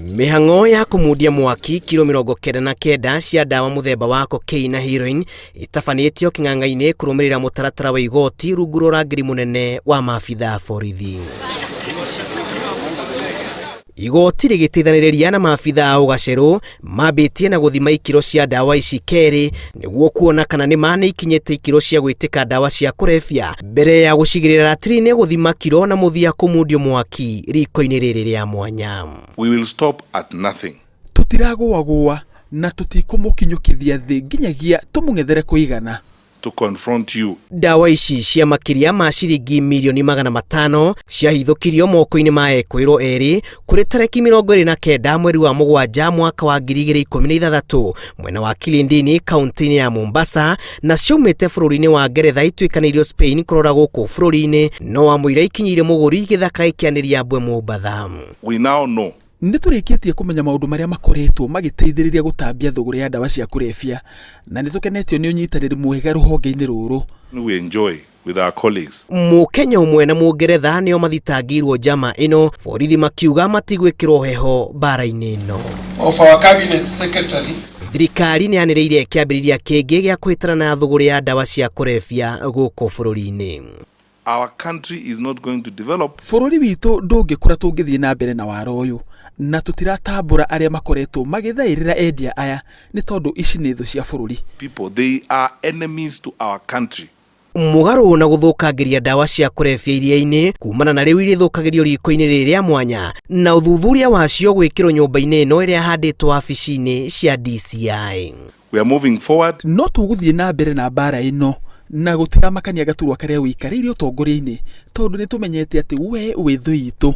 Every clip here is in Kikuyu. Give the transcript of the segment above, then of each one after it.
Mĩhang'o ya kũmundia mwaki kiro 99 cia ndawa mũthemba wa cocaine na heroin ĩtabanĩtio kĩng'ang'a-inĩ kũrũmĩrĩra mũtaratara wa igoti rungu rwa ũrangĩri mũnene wa maabitha a borithi. Igoti rĩgĩteithanĩrĩria na maabitha a ũgacerũ mambĩtie na gũthima ikĩro cia ndawa ici kerĩ nĩguo kuona kana nĩ ma nĩ ikinyĩte ikĩro cia gwĩtĩka ndawa cia kũrebia mbere ya gũcigĩrĩra ratiri-inĩ gũthima kiro na mũthia kũmundio mwaki riko-inĩ rĩrĩ rĩa mwanya. We will stop at nothing. Tũtiragũagũa na tũtikũmũkinyũkithia thĩ nginyagia tũmũng'ethere kũigana. To confront you. Ndawa ici cia makĩria ma ciringi mirioni 500 ciahithũkirio moko-inĩ ma ekũĩrwo erĩ kũrĩ tarĩki 29 mweri wa mũgwanja mwaka wa 2016 mwena wa Kilindini kaunti-inĩ ya Mombasa na ciaumĩte bũrũri-inĩ wa Ngeretha ituĩkanĩirio Spain kũrora gũkũ bũrũri-inĩ no wamũira ikinyĩire mũgũri gĩthaka gĩkĩanĩria mbwe Mombatha. We now know. Nĩ tũrĩkĩtie kũmenya maũndũ marĩa makoretwo magĩteithĩrĩria gũtambia thũgũrĩ ya ndawa cia kũrebia na nĩ tũkenetio nĩ ũnyitanĩri mwega rũhonge-inĩ rũrũ. We enjoy with our colleagues. Mũkenya ũmwe na Mũngeretha nĩo mathitangĩirwo njama ĩno, borithi makiuga matigwĩkĩrwo heho mbara-inĩ ĩno. Of our cabinet secretary. Thirikari nĩ yanĩrĩire kĩambĩrĩria kĩngĩ gĩa kũhĩtana na thũgũrĩ ya ndawa cia kũrebia gũkũ bũrũri-inĩ. Our country is not going to develop. Bũrũri witũ ndũngĩkũra tũngĩthiĩ na mbere na wara ũyũ na tũtiratambũra arĩa makoretwo magĩthaĩrĩra endia aya nĩ tondũ ici nĩ thũ cia bũrũri. People, they are enemies to our country. Mũgarũ na gũthũkangĩria ndawa cia kũrebia iria-inĩ kumana na rĩu irĩthũkagĩrio riko-inĩ rĩrĩ rĩa mwanya na ũthuthuria wacio gwĩkĩrwo nyũmba-inĩ ĩno ĩrĩa ĩhandĩtwo wabici-inĩ cia DCI. We are moving forward. No tũgũthiĩ na mbere na mbaara ĩno na gũtiramakania gaturwa karĩa ũikarĩire ũtongoria-inĩ tondũ nĩ tũmenyete atĩ we wĩ thũ itũ.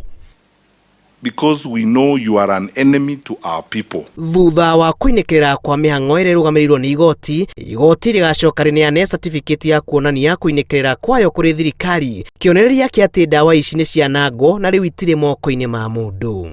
Because we know you are an enemy to our people. Thutha wa kũinĩkĩrĩra kwa mĩhang'o ĩrĩa ĩrũgamĩrĩirwo nĩ igoti, igoti rĩgacoka rĩneane certificate ya kuonania kũinĩkĩrĩra kwayo kũrĩ thirikari, kĩonereria kĩa atĩ ndawa ici nĩ cianangwo na rĩu itirĩ moko-inĩ ma mũndũ.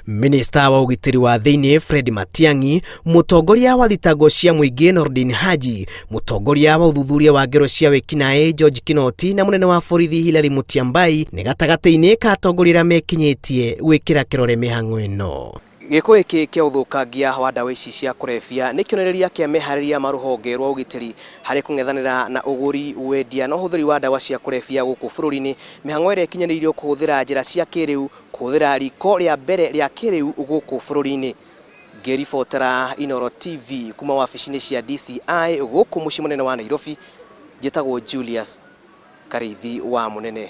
Minista wa ũgitĩri wa thĩinĩ Fred Matiang'i, mũtongoria wa thitango cia mũingĩ Nordin Haji, mũtongoria wa ũthuthuria wa ngero cia wĩkinaĩ George Kinoti na mũnene wa borithi Hilary Mutyambai nĩ gatagatĩ-inĩ ka atongoria arĩa mekinyĩtie gwĩkĩra kĩrore mĩhang'o ĩno. Gĩko gĩkĩ kĩa ũthũkangia wa ndawa ici cia kũrebia nĩ kĩonereria kĩa meharĩria ma rũhonge rwa ũgitĩri harĩ kũng'ethanĩra na ũgũri, wendia na ũhũthĩri wa ndawa cia kũrebia gũkũ bũrũri-inĩ, mĩhang'o ĩrĩa ĩkinyanĩirio kũhũthĩra njĩra cia kĩrĩu kũhũthĩra riko rĩa mbere rĩa kĩrĩu gũkũ bũrũri-inĩ. Ngĩribotera Inooro TV kuma wabici-inĩ cia DCI gũkũ mũciĩ mũnene wa Nairobi, njĩtagwo Julius Karĩithi wa Mũnene.